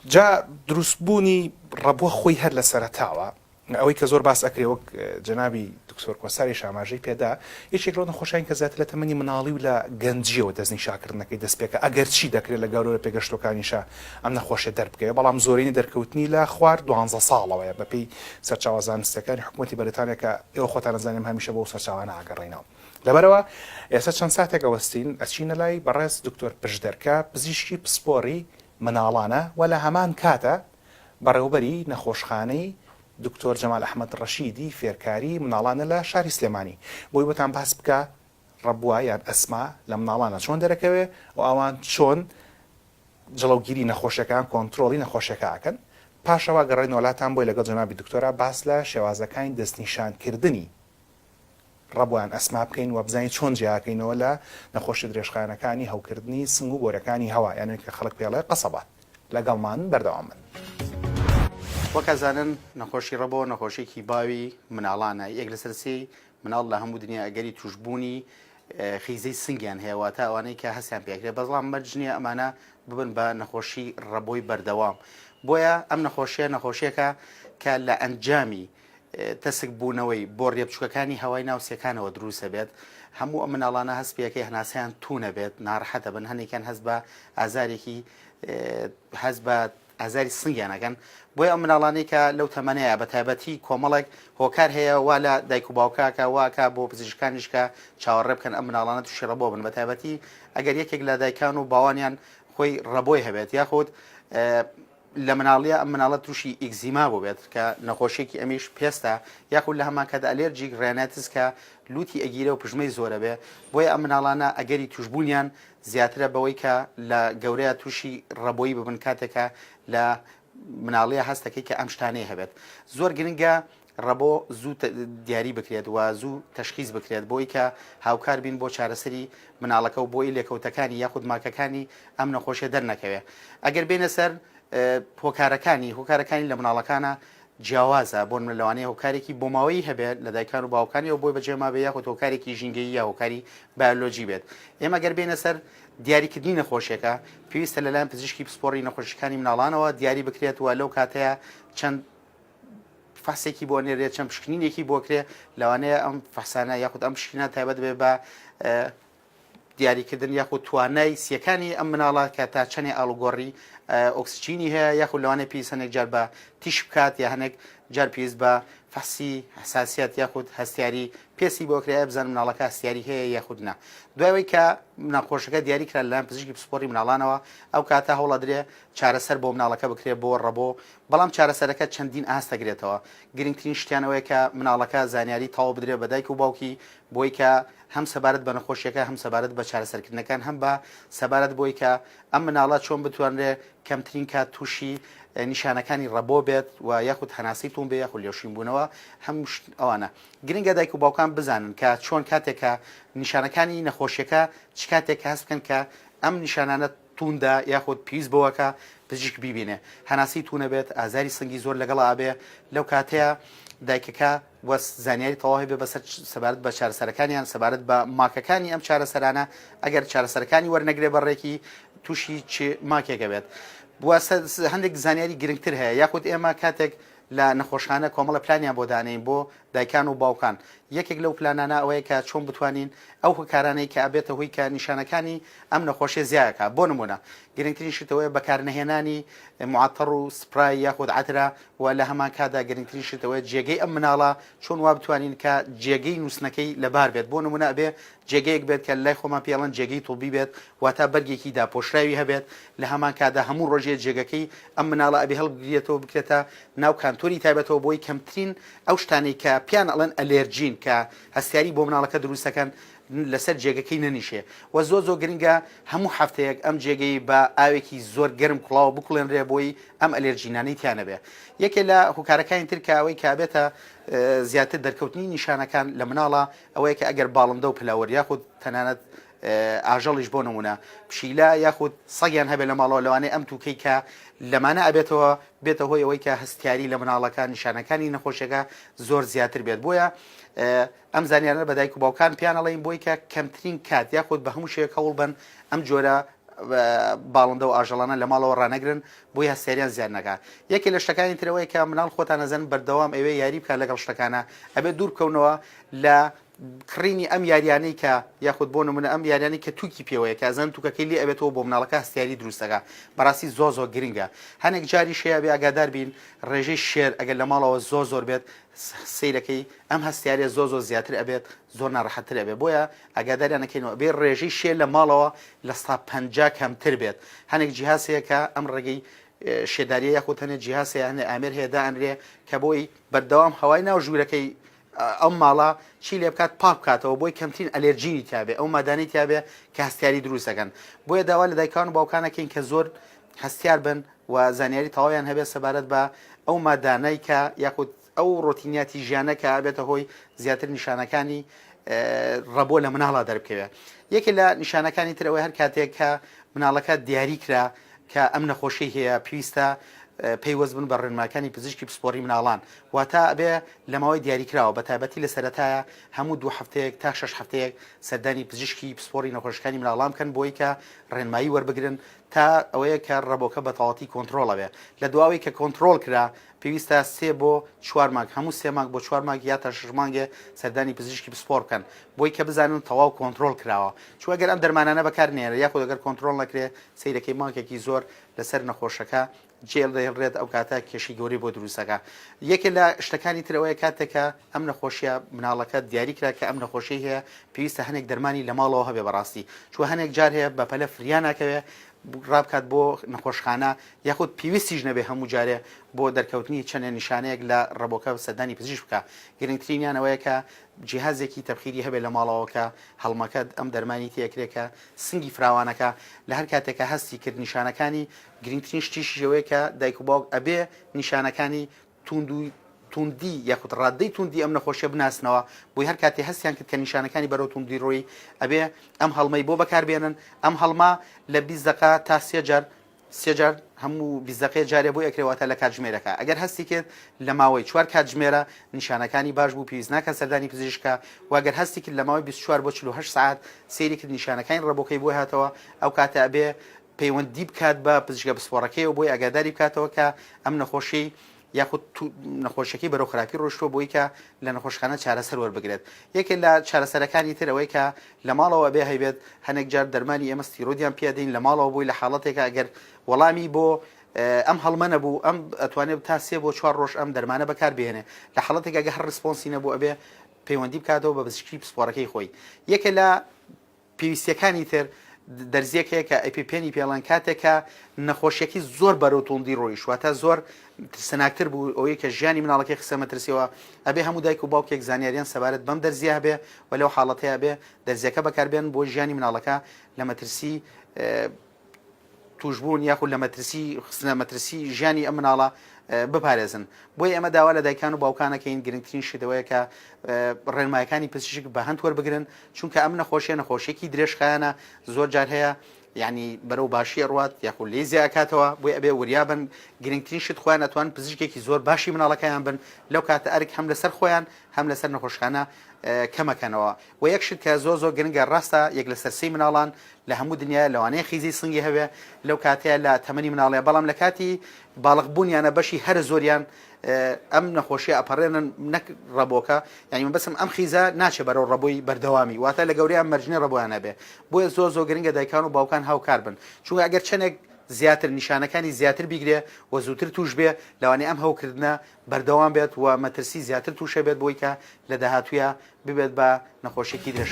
جا دروستبوونی ڕەبوە خۆی هەر لە سەرەتاوە ئەوەی کە زۆر باس ئەکرێ وەک جەنابی دکتۆر کۆساریش ئاماژەی پێدا یەکێک لەو نەخۆشیان کە زیاتر لە تەمەنی مناڵی و لە گەنجیەوە دەستنیشاکردنەکەی دەست پێکە ئەگەرچی دەکرێت لە گەورە پێگەشتوەکانیشا ئەم نەخۆشیە دەربکەوێت بەڵام زۆرینەی دەرکەوتنی لە خوار دوانزە ساڵەوەیە بەپێی سەرچاوە زانستیەکانی حکومەتی بەریتانیا کە ئێوە خۆتان ئەزانن ئێمە هەمیشە بەو سەرچاوانە ئەگەڕێینەوە لەبەرئەوە ئێستا چەند ساتێک ئەوەستین ئەچینە لای بەڕێز دکتۆر پشدەر کە پزیشکی پسپۆری مناڵانە و لە هەمان کاتە بەڕێوبەری نەخۆشخانەی دکتۆر جەمال ئەحمەد ڕەشیدی فێرکاری مناڵانە لە شاری سلێمانی بۆی بۆتان باس بکا ڕەبوە یان ئەسما لە مناڵانە چۆن دەرەکەوێ و ئەوان چۆن جڵەوگیری نەخۆشیەکان کۆنترۆڵی نەخۆشیەکە ئەکەن پاشەوە گەڕێنەوە لاتان بۆی لەگەڵ جەنابی دکتۆرا باس لە شێوازەکانی دەستنیشان کردنی ڕەبوە یان ئەسما بکەین و بزانین چۆن جیاکەینەوە لە نەخۆشیە درێژخایەنەکانی هەوکردنی سنگ و بۆرەکانی هەوا یان ئەوەی کە خەڵک پێی ئەڵێ قەسەبات لەگەڵمان بەردەوام بن. وەک ئەزانن نەخۆشی ڕەبۆ نەخۆشیەکی باوی مناڵانە، یەک لەسەر سێی مناڵ لە هەموو دنیا ئەگەری توشبوونی خیزەی سنگیان هەیە واتە ئەوانەی کە هەستیان پێکرێت بەڵام مەرج نییە ئەمانە ببن بە نەخۆشی ڕەبۆی بەردەوام بۆیە ئەم نەخۆشیە نەخۆشیەکە کە لە ئەنجامی تەسک بوونەوەی بۆڕیە بچووکەکانی هەوای ناو سیەکانەوە دروستە بێت هەموو ئەم مناڵانە هەست پێەکەی هەناسەیان توونە بێت ناڕەحەتە بن هەنێکیان هەست بە ئازارێکی هەست بە ئازاری سنگیان ئەکەن، بۆیە ئەو مناڵانەی کە لەو تەمەنەیە بە تایبەتی کۆمەڵێک هۆکار هەیە وا لە دایک و باوکە کە وا ئەکا بۆ پزیشکانیش کە چاوەڕێ بکەن ئەم مناڵانە تووشی ڕەبۆ بن بە تایبەتی ئەگەر یەکێک لە دایکان و باوانیان خۆی ڕەبۆی هەبێت یاخود لە مناڵیە ئەم مناڵە تووشی ئیگزیما بووبێت کە نەخۆشیێکی ئەمیش پێستە یاخود لە هەمان کات allergic rhinitis کە لوتی ئەگیرە و پژمەی زۆرە بێ بۆیە ئەم مناڵانە ئەگەری توشببوونیان زیاترە بەوەی کە لە گەورەیا تووشی ڕەبۆیی ببن کاتێک کە لە مناڵیە هەستەکەی کە ئەم شتانەی هەبێت زۆر گرنگە ڕەبۆ زوو دیاری بکرێت و زوو تەشخیز بکرێت بۆی کە هاوکار بین بۆ چارەسەری مناڵەکە و بۆی لێکەوتەکانی یاخود ماکەکانی ئەم نەخۆشیە دەرنەکەوێ ئەگەر بێنە سەر هۆکارەکانی هۆکارەکانی لە مناڵەکانە جیاوازە، بۆ نمونە لەوانەیە هۆکارێکی بۆماوەیی هەبێت لە دایکان و باوکانیەوە بۆی بەجێ مابێ یاخود هۆکارێکی ژینگەیی یا هۆکاری بایۆلۆجی بێت. ئێمە گەر بێینە سەر دیاریکردنی نەخۆشیەکە پێویستە لەلایەن پزیشکی پسپۆڕی نەخۆشیەکانی مناڵانەوە دیاری بکرێت و لەو کاتەیە چەند فەحسێکی بۆ نێرێت چەند پشکنینێکی بۆ کرێ لەوانەیە ئەم فەحسانە یاخود ئەم پشکنینە تایبەت بێ بە دیاریکردن یاخود توانای سیەکانی ئەم مناڵە کە تا چەنێ ئاڵوگۆڕی ئۆکسجینی هەیە یاخود لەوانەیە پێویست هەنێک جار بە تیشک بکات یا هەنێک جار پێویست بە فەحسی حساسیەت یاخود هەستیاری پێستی بۆ کرایە بزان مناڵەکە هەستیاری هەیە یاخود نا دوای ئەوەی کە نەخۆشەکە دیاری کرا لەلایەن پزیشکی پسپۆڕی مناڵانەوە ئەو کاتە هەوڵەدرێ چارەسەر بۆ مناڵەکە بکرێ بۆ ڕەبۆ بەڵام چارەسەرەکە چەندین ئاست دەگرێتەوە گرنگترین شتیان ئەوەیە کە مناڵەکە زانیاری تەواو بدرێ بە دایک و باوکی بۆی کە هەم سەبارەت بە نەخۆشیەکە هەم سەبارەت بە چارەسەرکردنەکان هەم بە سەبارەت بۆی کە ئەم مناڵە چۆن بتوانرێ کەمترین کات تووشی نیشانەکانی ڕەبۆ بێت و یاخود هەناسەی توون بێ یاخود لێوشین بوونەوە هەم ئەوانە گرنگە دایک و باوکان بزانن کە چۆن کاتێک کە نیشانەکانی نەخۆشیەکە چ کاتێک کە هەست بکەن کە ئەم نیشانانە تووندە یاخود پێویست بەوەکە پزیشک بیبینێ هەناسەی توونە بێت ئازاری سنگی زۆر لەگەڵا ئەبێ لەو کاتەیە دایکەکە وە زانیاری تەواو هەبێ بەسەر سەبارەت بە چارەسەرەکانیان سەبارەت بە ماکەکانی ئەم چارەسەرانە ئەگەر چارەسەرەکانی وەرنەگرێ بە ڕێکی تووشی چ ماکێکە بێت وە هەندێک زانیاری گرنگتر هەیە یاخود ئێمە کاتێک لە نەخۆشخانە کۆمەڵە پلانیان بۆ دانێین بۆ دایکان و باوکان یەکێک لەو پلانانە ئەوەیە کە چۆن بتوانین ئەو هۆکارانەی کە ئەبێتە هۆی کە نیشانەکانی ئەم نەخۆشیە زیاکا بۆ نمونە گرنگترین شت ئەوەیە بەکارنەهێنانی معەتەڕ و سپرای یاخود عەترە و لە هەمان کاتدا گرنگترین شت ئەوەیە جێگەی ئەم مناڵە چۆن وا بتوانین کە جێگەی نووسنەکەی لەبار بێت بۆ نمونە ئەبێ جێگەیەک بێت کە لای خۆمان پێی ئەڵێن جێگەی طبی بێت واتا بەرگێکی داپۆشراوی هەبێت لە هەمان کاتدا هەموو ڕۆژێ جێگەکەی ئەم مناڵە ئەبێ هەڵبگریەتەوە بکرێتە ناو کانتۆری تایبەتەوە بۆی کەمترین ئەو شتانەی کە پێیان ئەڵێن ئەلێرجین کە هەستیاری بۆ مناڵەکە دروست دەکەن لەسەر جێگەکەی نەنیشێ وە زۆر زۆر گرنگە هەموو هەفتەیەک ئەم جێگەی بە ئاوێکی زۆر گەرم کوڵاوە بکوڵێنرێ بۆی ئەم ئەلێرجینانەی تیا نەبێ یەکێ لە هۆکارەکانی تر کە ئەوەی کە ئەبێتە زیاتر دەرکەوتنی نیشانەکان لە مناڵە ئەوەیە کە ئەگەر باڵندە و پلاوەر یاخود تەنانەت ئاژەڵیش بۆ نمونە پشیلە یاخود سەگیان هەبێت لە ماڵەوە لەوانەیە ئەم توکەی کە لەمانە ئەبێتەوە بێتە هۆی ئەوەی کە هەستیاری لە مناڵەکە نیشانەکانی نەخۆشیەکە زۆر زیاتر بێت بۆیە ئەم زانیارانە بە دایک و باوکان پێیان ئەڵێین بۆی کە کەمترین کات یاخود بە هەموو شێوەیەک هەوڵ بەن ئەم جۆرە باڵندە و ئاژەڵانە لە ماڵەوە ڕانەگرن بۆی هەستیاریان زیاد نەکا. یەکێ لە شتەکانی تر ئەوەیە کە مناڵ خۆتان ئەزانن بەردەوام ئەیەوێ یاری بکات لەگەڵ شتەکانا ئەبێ دوور بکەونەوە لە کڕینی ئەم یاریانەی کە یاخود بۆ نمونە ئەم یاریانەی کە توکی پێوەیە کە ئەزانن توکەکەی لێ ئەبێتەوە بۆ مناڵەکە هەستیاری دروست ئەکا بەڕاستی زۆر زۆر گرنگە هەنێک جاریش هەیە ئەبێ ئاگادار بین ڕێژەی شێر ئەگەر لە ماڵەوە زۆر زۆر بێت سەیرەکەی ئەم هەستیاریە زۆر زۆر زیاتر ئەبێت زۆر ناڕەحەتتر ئەبێت بۆیە ئاگاداریان ئەکەینەوە ئەبێ ڕێژەی شێر لە ماڵەوە 50% کەمتر بێت هەنێک جیهاز هەیە کە ئەم ڕێگەی شێداریە یاخود هەنێک جیهاز هەیە هەنێک ئامێر هەیە دائەنرێ کە بۆی بەردەوام هەوای ناو ژوورەکەی ئەو ماڵە چی لێ بکات پاک بکاتەوە بۆی کەمترین ئەلێرجینی تیابێ ئەو مادانەی تیابێ کە هەستیاری دروست دەکەن بۆیە داوا لە دایکان و باوکان ئەکەین کە زۆر هەستیار بن و زانیاری تەواویان هەبێت سەبارەت بە ئەو مادانەی کە یاخود ئەو ڕۆتینیاتی ژیانە کە ئەبێتە هۆی زیاتر نیشانەکانی ڕەبۆ لە مناڵا دەربکەوێت. یەکێ لە نیشانەکانی تر ئەوەی هەر کاتێک کە مناڵەکە دیاری کرا کە ئەم نەخۆشیەی هەیە پێویستە پەیوەست بن بە ڕێنماکانی پزیشکی پسپۆڕی مناڵان واتە ئەبێ لە ماوەی دیاریکراوە بە تایبەتی لە سەرەتایە هەموو دوو هەفتەیەک تا شەش هەفتەیەک سەردانی پزیشکی پسپۆڕی نەخۆشەکانی مناڵان بکەن بۆی کە ڕێنمایی وەربگرن تا ئەوەیە کە ڕەبۆکە بە تەواوەتی کۆنترۆڵ ئەبێ لە دواوەی کە کۆنترۆڵ کرا پێویستە سێ بۆ چوار مانگ هەموو سێ مانگ بۆ چوار مانگ یا تا شەش مانگێ سەردانی پزیشکی پسپۆڕ بکەن بۆی کە بزانن تەواو کۆنترۆڵ کراوە چونکە گەر ئەم دەرمانانە بەکار نەیەنرێ یاخود ئەگەر کۆنترۆڵ نەکرێ سەیرەکەی مانگێکی زۆر لەسەر نەخۆشەکە جێ دەهێڵرێت ئەو کاتە کێشەی گەورەی بۆ دروست دەکا یەکێ لە شتەکانی تر ئەوەیە کاتێک کە ئەم نەخۆشیە مناڵەکە دیاری کرا کە ئەم نەخۆشی هەیە پێویستە هەنێک دەرمانی لە ماڵەوە هەبێ بەڕاستی چوە هەنێک جار هەیە بەپەلە فریا ناکەوێ ڕابکات بۆ نەخۆشخانە یاخود پێویستیش نەبێ هەموو جارێ بۆ دەرکەوتنی چەند نیشانەیەک لە ڕەبۆکە سەردانی پزیشک بکە گرنگترینیان ئەوەیە کە جیهازێکی تەبخیری هەبێ لە ماڵەوە کە هەڵمەکە ئەم دەرمانی تێکرێ کە سنگی فراوانەکە لە هەر کاتێکە هەستی کرد نیشانەکانی گرنگترین شتیشی ئەوەیە کە دایک و باوک ئەبێ نیشانەکانی توند و توندی یاخود ڕادەی توندی ئەم نەخۆشیە بناسنەوە بۆی هەر کاتێ هەستیان کرد کە نیشانەکانی بەرەو توندی ڕۆی ئەبێ ئەم هەڵمەی بۆ بەکاربێنن ئەم هەڵمە لە 20 دقە تا سێ جار سێ جار هەموو 20 دقەیە جارێ بۆی ئەکرێ واتە لە کاتژمێرەکە ئەگەر هەستی کرد لە ماوەی چوار کاتژمێرە نیشانەکانی باش بوو پێویست ناکە سەردانی پزیشکە و ئەگەر هەستی کرد لە ماوەی 24 بۆ 48 سەعات سەیری کرد نیشانەکانی ڕەبۆکەی بۆی هاتەوە ئەو کاتە ئەبێ پەیوەندی بکات بە پزیشکە پسپۆڕەکەیەوە بۆی ئاگاداری بکاتەوە کە ئەم نەخۆشی یاخود نەخۆشیەکەی بەرەو خراپی ڕۆشتووە بۆی کە لە نەخۆشخانە چارەسەر وەربگرێت یەکێک لە چارەسەرەکانی تر ئەوەی کە لە ماڵەوە ئەبێ هەیبێت هەنێک جار دەرمانی ئێمە ستیرۆیدیان پێدەین لە ماڵەوە بۆی لە حاڵەتێکە ئەگەر وەڵامی بۆ ئەم هەڵمە نەبوو ئەم ئەتوانێت تا سێ بۆ چوار ڕۆژ ئەم دەرمانە بەکار بهێنێ لە حاڵەتێک ئەگە هەر response ی نەبوو ئەبێ پەیوەندی بکاتەوە بە پزیشکی پسپۆڕەکەی خۆی یەکێ لە پێویستیەکانی تر دەرزیەک هەیە کە EpiPen ی پێڵێن کاتێک کە نەخۆشیەکەی زۆر بەرەو توندی ڕۆیشت واتە زۆر ترسناکتر بوو ئەوەی کە ژیانی مناڵەکەی خستە مەترسیەوە ئەبێ هەموو دایک و باوکێک زانیاریان سەبارەت بەم دەرزیە هەبێ و لەو حاڵەتەیە بێ دەرزیەکە بەکاربێن بۆ ژیانی مناڵەکە لە مەترسی توشبوون یاخود لە مەترسی خستنە مەترسی ژیانی ئەم مناڵە بپارێزن. بۆیە ئێمە داوا لە دایکان و باوکان ئەکەین گرنگترین شت ئەوەیە کە ڕێنمایەکانی پزیشک بە هەند وەربگرن چونکە ئەم نەخۆشیە نەخۆشیەکی درێژخایەنە زۆر جار هەیە یعنی بەرەو باشی ئەڕوات یاخود لێی زیا ئەکاتەوە بۆیە ئەبێ وریا بن گرنگترین شت خۆیان ئەتوان پزیشکێکی زۆر باشی مناڵەکەیان بن لەو کاتە ئەرک هەم لەسەر خۆیان هەم لەسەر نەخۆشخانە کەمەکەنەوە وە یەک شت کە زۆر زۆر گرنگە ڕاستە یەک لەسەر سێی مناڵان لە هەموو دنیایە لەوانەیە خیزەی سنگی هەبێ لەو کاتەیە لە تەمەنی مناڵیە بەڵام لە کاتی باڵغ بوونیانە بەشی هەرە زۆریان ئەم نەخۆشیە ئەپەڕێنن نەک ڕەبۆکە یعنی من بەسم ئەم خیزە ناچێ بەرەو ڕەبۆی بەردەوامی واتە لە گەورەیان مەرجنی ڕەبۆیان هەبێ بۆیە زۆر زۆر گرنگە دایکان و باوکان هاوکار بن چونکە ئەگەر چەندێک زیاتر نیشانەکانی زیاتر بیگرێ و زووتر توش بێ لەوانەیە ئەم هەوکردنە بەردەوام بێت و مەترسی زیاتر تووشە بێت بۆی کە لە داهاتوویا ببێت بە نەخۆشیەکی درێژخایەن.